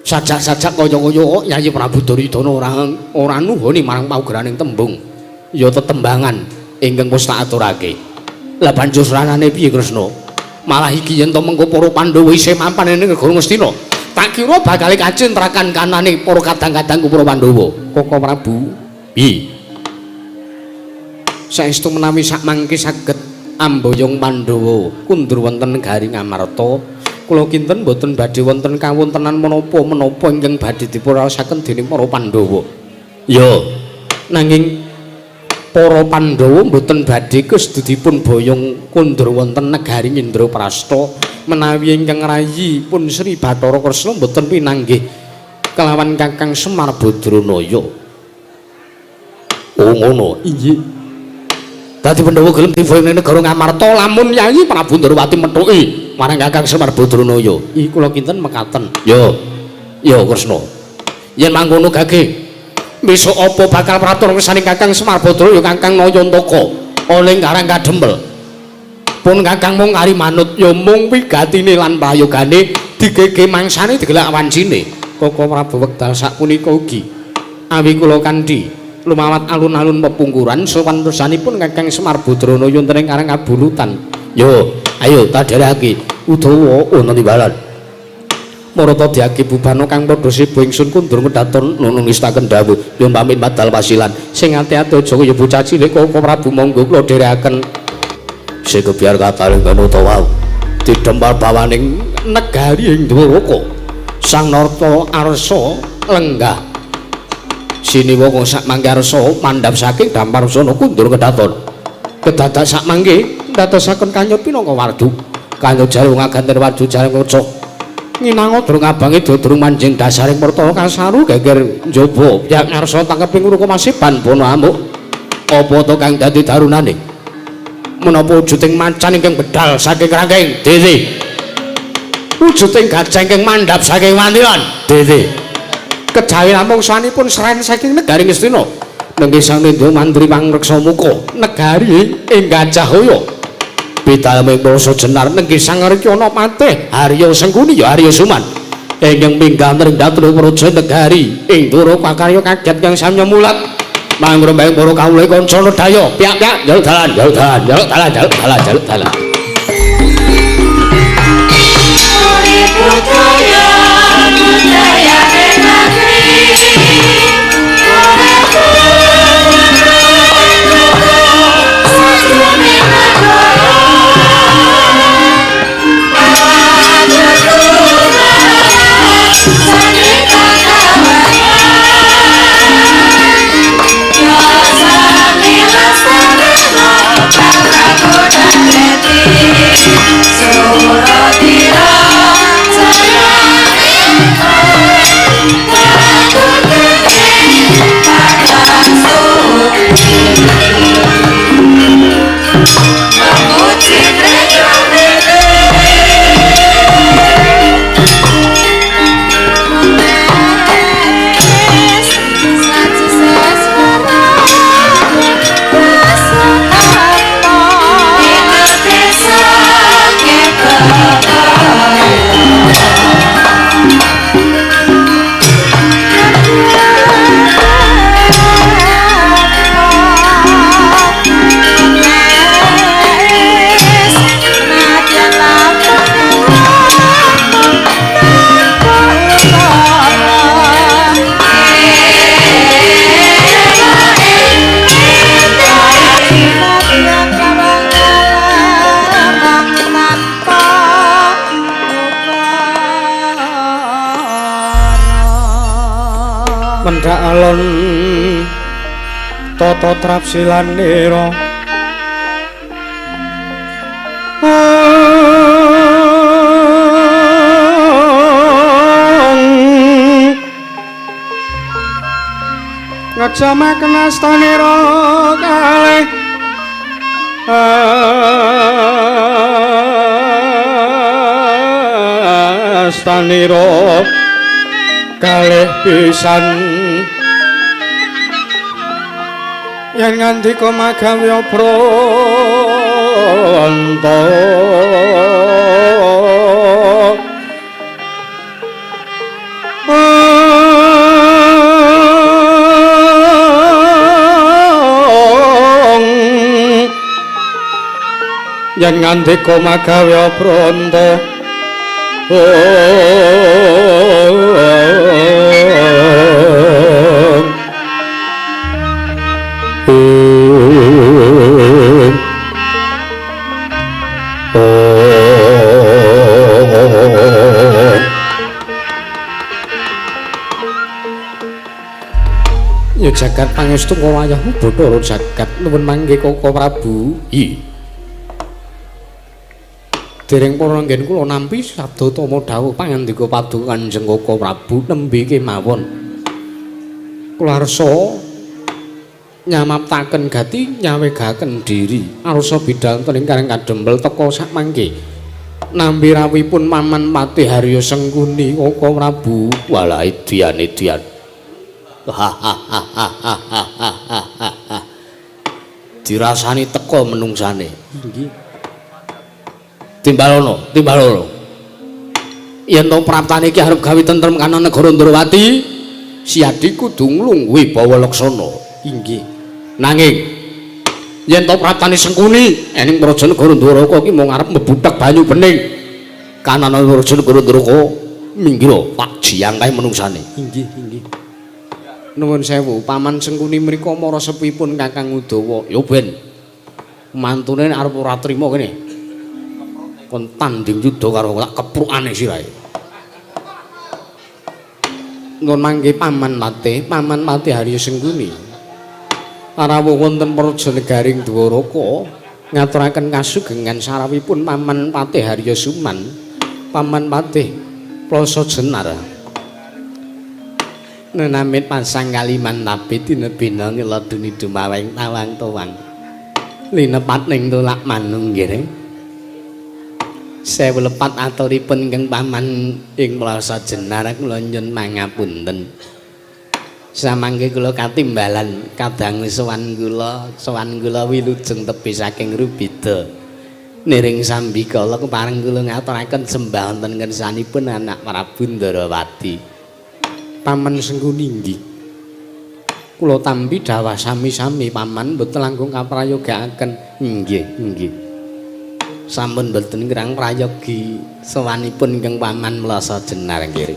sajak-sajak kaya-kaya kok Yayi Prabu Duryudana ora nuhoni marang paugraning tembung. Ya tetembangan ingkang wis tak aturake. Lah banjur sranane piye Kresna? Malah iki yen to mengko para Pandhawa isih mapan ning negara Ngastina. Tak kira bakal kacintrakan kanane para kadang-kadangku para Pandhawa. Koko Prabu, piye? Saestu menawi sakmangke saged amboyong Pandhawa kundur wonten negari Ngamarta, kula kinten boten badhe wonten kawontenan menapa-menapa ingkang badhe dipunraosaken dening para Pandhawa. Ya, nanging para Pandhawa boten badhe kustu dipun boyong kundur wonten negari Indraprastha menawi ingkang rayi pun Sri Bathara Kresna boten pinanggih kelawan Kakang Semar Badranaya. Oh ngono, inggih. Dadi Pandhawa gelem diboyong ning negara Ngamarta lamun Yayi Prabu Ndrawati methuki marang Kakang Semar Badranaya. Ih kula kinten mekaten. Ya. Ya Kresna. Yen mangkono gage besok apa bakal pratur kesaning Kakang Semar Badranaya Kakang Nayantaka oleh Karang Kadempel. Pun Kakang mung kari manut ya mung wigatine lan prayogane digege mangsane digelak wancine. Koko Prabu wekdal sapunika ugi awi kula kanthi lumawat alun-alun pepungkuran sowan tersanipun Kakang Semar Badranaya wonten ing Karang Kabulutan. Yo, ayo tadherake Udawa ana timbalan. Marata diake bubana kang padha seba ingsun kundur ngedaton nunung nistaken dawuh. Yo pamit badal pasilan. Sing ati-ati aja kaya bocah cilik Koko Prabu monggo kula dherekaken. Sing kebiar kataring kanu wau. Didempal bawaning negari ing Dwaraka. Sang Narta arsa lenggah. Siniwaka sak mangke arsa mandhap saking dampar sana kundur kedaton. Kedadak sak mangke ndadosaken kanyut pinangka wardu. Kanyut jalu ngaganten wardu jaring kaca. Nginanga durung abange durung manjing dasaring pertala kasaru geger njaba pihak ngarsa tangkeping uruka masiban bono amuk. Apa to kang dadi darunane? Menapa wujuding macan ingkang bedal saking rangking dene? Wujuding gajah ingkang mandhap saking wantilan dene? Kejawi namung sanipun seren saking negari Ngastina. Nenggih Sang Nindya Mantri pangreksa muka negari ing Gajahaya. Bidalem ing Basa Jenar nenggih Sang Rekyana Patih Harya Sengkuni ya Harya Suman. Ingkang minggah mring dhateng praja negari ing Dwaraka karya kaget kang samya mulat. Mangrembeng para kawula kanca nedaya piak-piak njaluk dalan njaluk dalan njaluk dalan njaluk dalan njaluk dalan. Budaya budaya negeri. Mendhak alon tata trapsilanira ngejamaken astanira kalih astanira kalih pisan yen ngandika magawe pranta yen ngandika magawe pranta Ya jagat pangestu wayahmu Bathara jagat nuwun mangke Koko Prabu. Hi. Dereng para nggen kula nampi sabda tama dawuh pangandika paduka Kanjeng Koko Prabu nembe kemawon. Kula arsa nyamaptaken gati nyawegaken diri. Arsa bidal wonten ingkang kadempel teka sakmangke. Nampi rawuhipun Paman Patih Harya Sengkuni Koko Prabu. Walah edian edian. Dirasani teka menungsane. Nggih. Timbalono, timbalono. Yen to praptane iki arep gawe tentrem kana negara Ndrawati, Siadi kudu nglungguhi bawa laksana. Inggih. Nanging yen to praptane Sengkuni ening praja negara Ndwaraka iki mung arep mbebuthek banyu bening. Kanana praja negara Ndwaraka minggir Pak Jiyang kae menungsane. Inggih, inggih. Nuwun sewu, Paman Sengkuni mriku mara sepipun Kakang Udawa. Ya ben. Mantune arep ora trima kene. Kon tanding yuda karo tak keprukane sirahe. Nuwun mangke Paman Patih, Paman Patih Harya Sengkuni. Rawuh wonten praja negaring Dwaraka ngaturaken kasugengan sarawuhipun Paman Patih Harya Suman, Paman Patih Plasa Jenar. Nenamit pasang kaliman tabi tinebina ngeladuni dumaweng tawang towang linepat ning tulak manunggir sewu lepat aturipun ingkang paman ing Plasa Jenar kula nyuwun mangapunten samangke kula katimbalan kadang sowan kula wilujeng tebih saking Rubida niring sambikala kepareng kula ngaturaken sembah wonten ngersanipun anak Prabu Ndrawati. Paman Sengkuni inggih. Kula tampi dhawah sami-sami paman mboten langkung kaprayogaaken. Nggih, nggih. Sampun mboten kirang prayogi sowanipun ingkang paman Plasa Jenar nggih.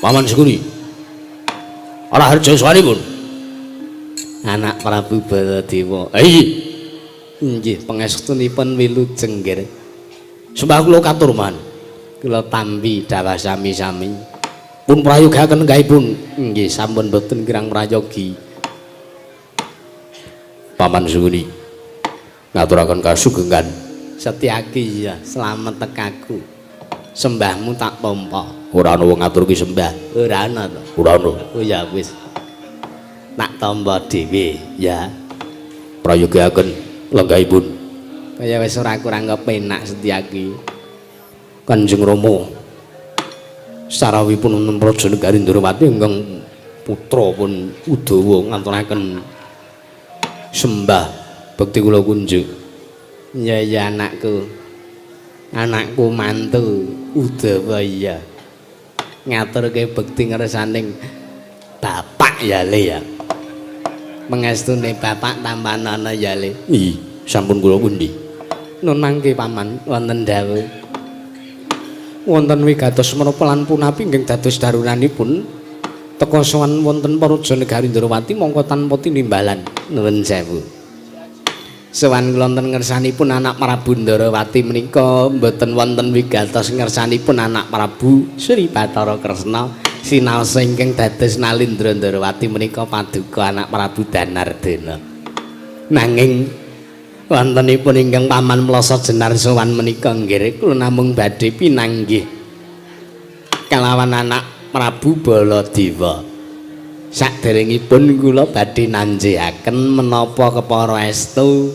Paman Sengkuni. Ora harja sowanipun. Anak Prabu Baladewa. Nggih, pangestunipun wilujeng nggih. Sembah kula katur man. Kula tampi dhawah sami-sami. Pun prayogaken enggahipun. Nggih, sampun boten kirang prayogi. Paman Sengkuni ngaturaken kasugengan. Setyaki ya, slamet tekaku. Sembahmu tak tampa. Ora ana wong ngaturke sembah. Ora ana to. Ora ana. Oh ya wis. Tak tampa dhewe ya. Prayogaken lenggahipun. Kaya wis ora kurang kepenak Setyaki. Kanjeng Rama sarawuhipun wonten praja negari Ndrawati ingkang putra pun Udawa ngaturaken sembah bekti kula kunjuk. Ya ya anakku. Anakku mantu Udawa iya. Ngaturke bekti ngersaning bapak ya le ya. Mengestune bapak tampanana ya le. Ih, sampun kula pundi. Nun mangke paman wonten dawuh. Wonten wigatos menapa lan punapi ingkang dados darunanipun teka sowan wonten praja negari Ndrawati mongko tanpa tinimbalan. Nuwun sewu. Sowan kula wonten ngersanipun anak Prabu Ndrawati menika mboten wonten wigatos ngersanipun anak Prabu Sri Bathara Kresna Sinaosa ingkang dados Nalindra Ndarawati menika paduka anak Prabu Danardana. Nanging wontenipun ingkang paman Mlasa Jenar sowan menika nggih kula namung badhe pinanggih kalawan anak Prabu Baladewa. Saderengipun kula badhe nanjehaken menapa kepara estu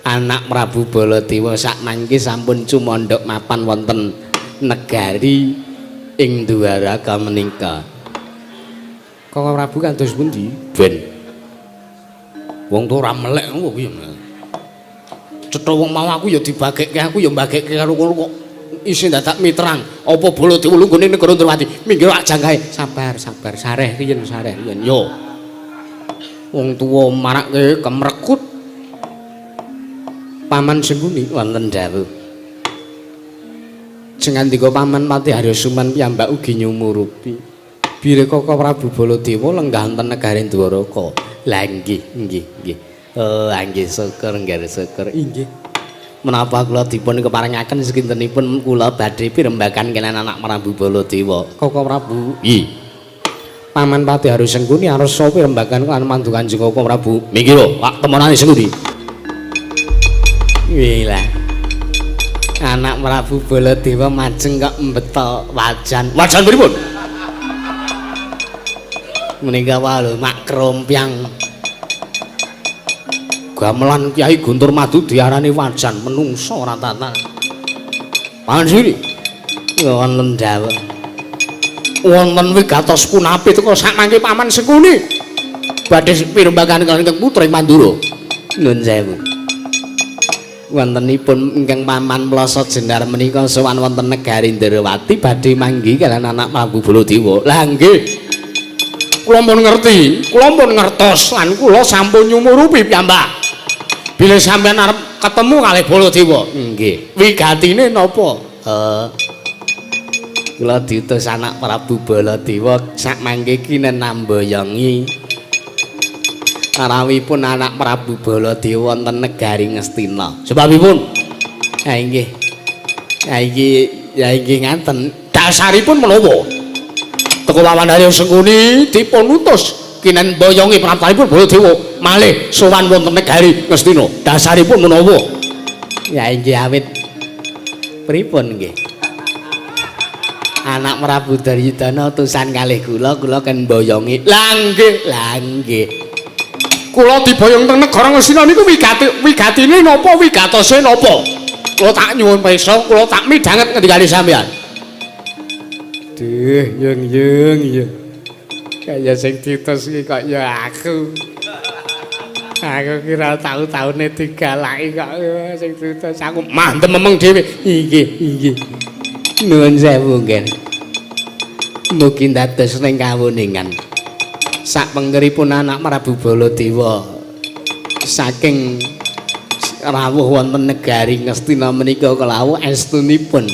anak Prabu Baladewa sakmangke sampun cumandhak mapan wonten negari ing Dwaraka menika. Kaka Prabu kados pundi? Ben. Wong tuwa ora melek ngono kuwi. Cetha wong mau aku ya dibagekke, aku ya mbagekke karo kono kok isih dadak mitrang. Apa Baladewa lunggone negara Ndrawati? Minggir ak jangkae. Sabar, sabar, sareh riyen, sareh riyen. Yo. Wong tuwa marake kemrekut. Paman Sengkuni wonten dawuh. Sing ngandika paman Patih Arya Suman piyambak ugi nyumurupi. Bire Kaka Prabu Baladewa lenggah wonten negari Dwaraka. Lah nggih, nggih, nggih. Oh, nggih syukur, nggih syukur. Inggih. Menapa kula dipun keparengaken sekintenipun kula badhe pirembagan kaliyan anak Prabu Baladewa. Kaka Prabu. Nggih. Paman Patih Arya Sengkuni arsa pirembagan kan mantu Kanjeng Kaka Prabu. Minggir, Pak temonane Sengkuni. Nggih lah. Anak Prabu Baladewa majeng kok mbeto wajan. Wajan pripun? Menika wae lho mak krompyang. Gamelan Kyai Guntur Madu diarani wajan menungso ora tata. Paman Sengkuni. Wonten dawuh. Wonten wigatos punapi teka sakmangke Paman Sengkuni badhe pirembagan kaliyan ingkang putri Mandura. Nuwun sewu. Wontenipun ingkang paman Mlasa Jenar menika sowan wonten negari Ndrawati badhe manggi kaliyan anak Prabu Baladewa. Lah nggih. Kula pun ngerti, kula pun ngertos lan kula sampun nyumurupi piyambak. Bilih sampeyan arep ketemu kalih Baladewa. Nggih. Wigatine napa? Kula diutus anak Prabu Baladewa sakmangke kinen nambayongi rawuhipun anak Prabu Baladewa wonten negari Ngastina. Sebabipun? Ha nggih. Ha iki ya nggih ngaten. Dasaripun menapa? Teka Paman Arya Sengkuni dipun utus kinen boyongi praptanipun Baladewa malih sowan wonten negari Ngastina. Dasaripun menapa? Ya nggih awit pripun nggih? Anak Prabu Duryudana utusan kalih kula, kula ken boyongi. Lah nggih, lah nggih. Kula diboyong teng negara Ngastina niku wigati, wigatine napa, wigatose napa? Kula tak nyuwun pirsa, kula tak midhanget ngendikane sampeyan. Duh, yung yung yung. Kaya sing diutus iki kok ya aku. Aku kira tau-taune digalaki kok sing diutus aku mah dememeng dhewe. Inggih, inggih. Nuwun sewu nggih. Mugi dados ning kawuningan. Sakpengkeripun anak Prabu Baladewa saking rawuh wonten negari Ngastina menika kalawuh estunipun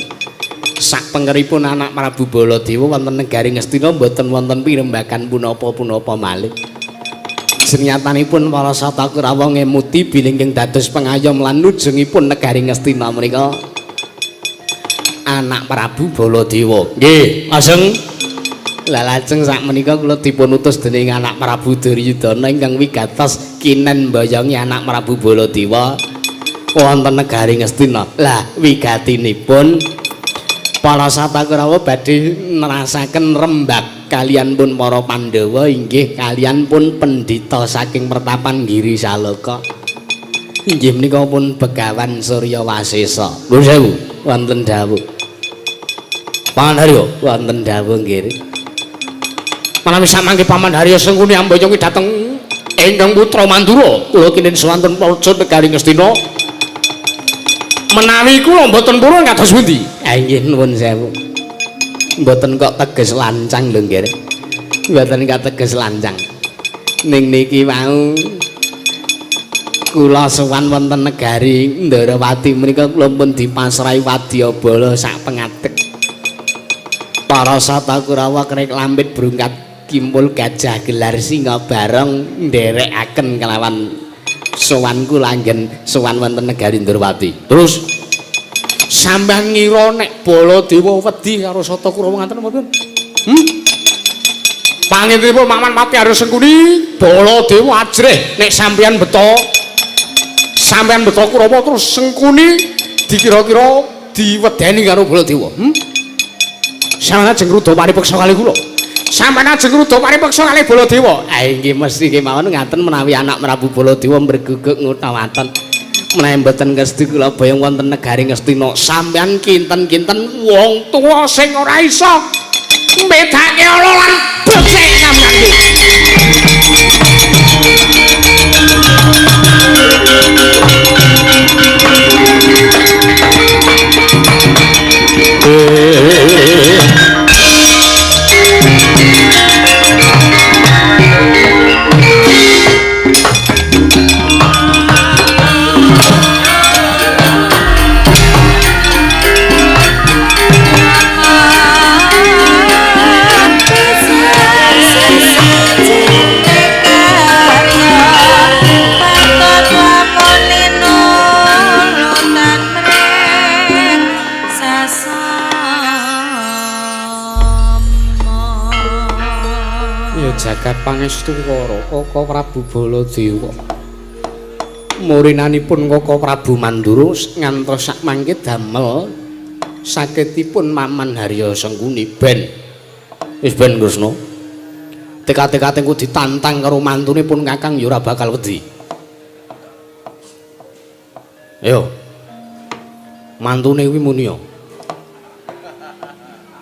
sakpengkeripun anak Prabu Baladewa wonten negari Ngastina mboten wonten pirembagan punapa-punapa malih. Senyatanipun para Sata Kurawa ngemuti bilih ingkang dados pengayom lan nujungipun negari Ngastina menika anak Prabu Baladewa. Nggih, lajeng lah lajeng sakmenika kula dipun utus dening anak Prabu Duryudana ingkang wigatos kinen mboyongi anak Prabu Baladewa wonten negari Ngastina. Lah wigatinipun para Sata Kurawa badhe nerasaken rembag kaliyan pun para Pandhawa inggih kaliyan pun pendhita saking pertapan Giri Saloka. Inggih menika pun Begawan Surya Wasesa. Nuwun sewu, wonten dawuh. Paman Haryo, wonten dawuh nggih. Menawi samangke Paman Haryo Sengkuni amboyongi dhateng ingkang putra Mandura, kula kinen swanten praja negari Ngastina. Menawi kula mboten purun kados pundi? Ha nggih nuwun sewu. Mboten kok teges lancang lho nggih. Mboten kok teges lancang. Ning niki wau kula sowan wonten negari Ndarawati menika kula pun dipasrahi wadyabala sak pengadeg. Para Sata Kurawa krek lampit brungkat kimpul gajah gelar singa barong nderekaken kelawan sowan kula anggen sowan wonten negari Ndrawati. Terus sampeyan ngira nek Baladewa wedi karo Sata Kurawa ngaten apa pripun? Pangintenipun Maman Pati Arya Sengkuni Baladewa ajrih nek sampeyan beto Kurawa terus Sengkuni dikira-kira diwedeni karo Baladewa. Sampeyan ajeng ngruda paripeksa kalih kula. Sampeyan ajeng ngruda paripeksa kalih Baladewa. Ah inggih mesti kemawon ngaten menawi anak Prabu Baladewa mreguguk ngutawaten. Menawi mboten ngesti kula boyong wonten negari Ngastina. Sampeyan kinten-kinten wong tuwa sing ora iso mbedake ala lan becik sampeyan iki. Jagat pangestu karo Kaka Prabu Baladewa. Murinanipun Kaka Prabu Mandura ngantos sakmangke damel sakitipun Maman Harya Sengkuni ben. Wis ben Kresna. Teka-tekate engko ditantang karo mantune pun Kakang ya ora bakal wedi. Ayo. Mantune kuwi muni ya.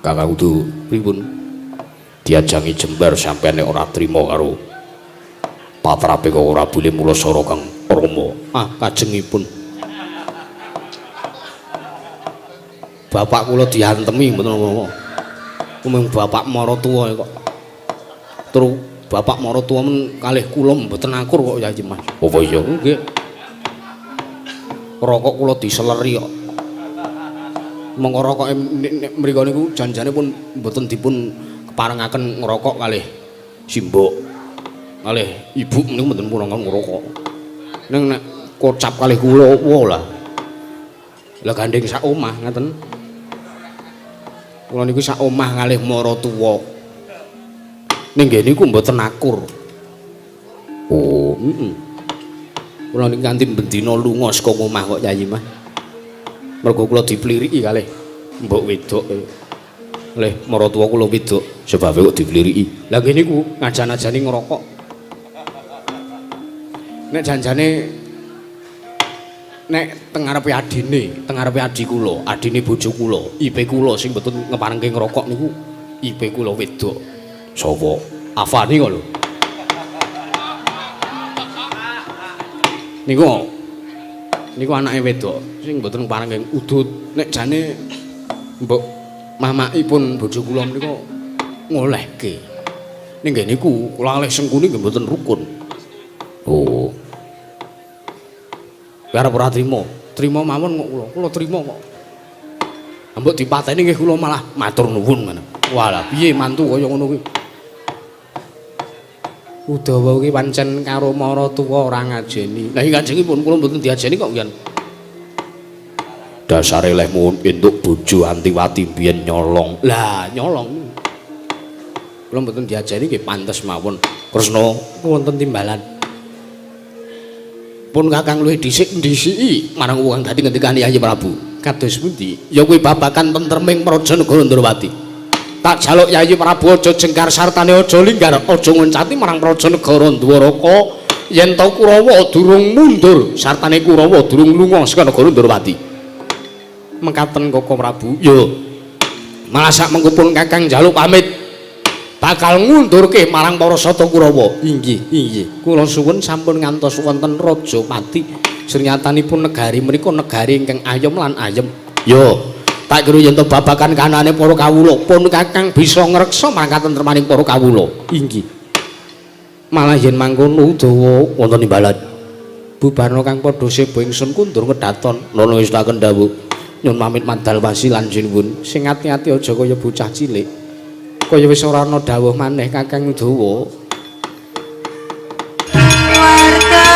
Kakang kudu pripun? Diajangi jembar sampeyan nek ora trima karo patrape kok ora boleh mulasara Kang Rama. Ah, kajengipun. Bapak kula diantemi mboten napa-napa. Mung bapak maratuwa kok. Terus bapak maratuwa men kalih kula mboten akur kok ya Mas. Apa iya? Nggih. Rokok kula diseleri kok. Mongko rokoke mriku niku janjane pun mboten dipun parengaken ngrokok kalih simbok kalih ibu niku mboten purun ngrokok. Ning nek kocap kalih kula opo lah. Lah gandeng sak omah ngaten. Kula niku sak omah kalih maratuwa. Ning nggih niku mboten akur. Oh, heeh. Kula niki kanthi bendina lunga saka omah kok Yayi Mas. Mergo kula dipliriki kalih mbok wedok. Leh maratuwa kula wedok sebabe kok dipliriki. Lah nggih niku ngajan-ajani ngrokok. Nek janjane nek teng ngarepe adine, teng ngarepe adi kula, adine bojo kula, IP kula sing mboten ngeparengke ngrokok niku IP kula wedok. Sapa? Afani kok lho. Niku niku anake wedok sing mboten ngeparengke udut. Nek jane mbok mamakipun bojo kula menika ngolehke. Ning nggih niku kula kalih Sengkuni nggih mboten rukun. Oh. Arep ora trima, trima mawon kok kula. Kula trima kok. Mbok dipateni nggih kula malah matur nuwun ngono. Walah piye mantu kaya ngono kuwi. Udawa kuwi pancen karo maratuwa ora ngajeni. Lah kanjengipun kula mboten diajeni kok nggih. Dasare lehmu entuk bojo Antiwati biyen nyolong. Lah nyolong. Kula mboten diajeni nggih pantes mawon. Kresna wonten timbalan. Pun Kakang luwih dhisik ndhisiki marang wong dadi ngendikane Yayi Prabu. Kados pundi? Ya kuwi babagan tentreming praja negara Ndrawati. Tak jaluk Yayi Prabu aja jengkar sartane aja linggar, aja ngoncati marang praja negara Ndwaraka yen to Kurawa durung mundur sartane Kurawa durung lunga saka negara Ndrawati. Mekaten Kaka Prabu. Ya. Malah sak mengko pun Kakang njaluk pamit bakal ngundurke marang para sata Kurawa. Inggih, inggih. Kula suwun sampun ngantos wonten Raja Pati. Srinyatanipun negari menika negari ingkang ayem lan ayem. Ya, tak kira yen to babagan kanane para kawula pun Kakang bisa ngreksa marang katentremaning para kawula. Inggih. Malah yen mangkono dawa wonten imbalan. Bubarna kang padha seba ingsun kundur kedaton. Nono wis tak kendhawuh. Nyun pamit madal wasilan sinuwun. Sing ati-ati aja kaya bocah cilik. Kaya wis ora ana dawuh maneh Kakang Udawa. Warga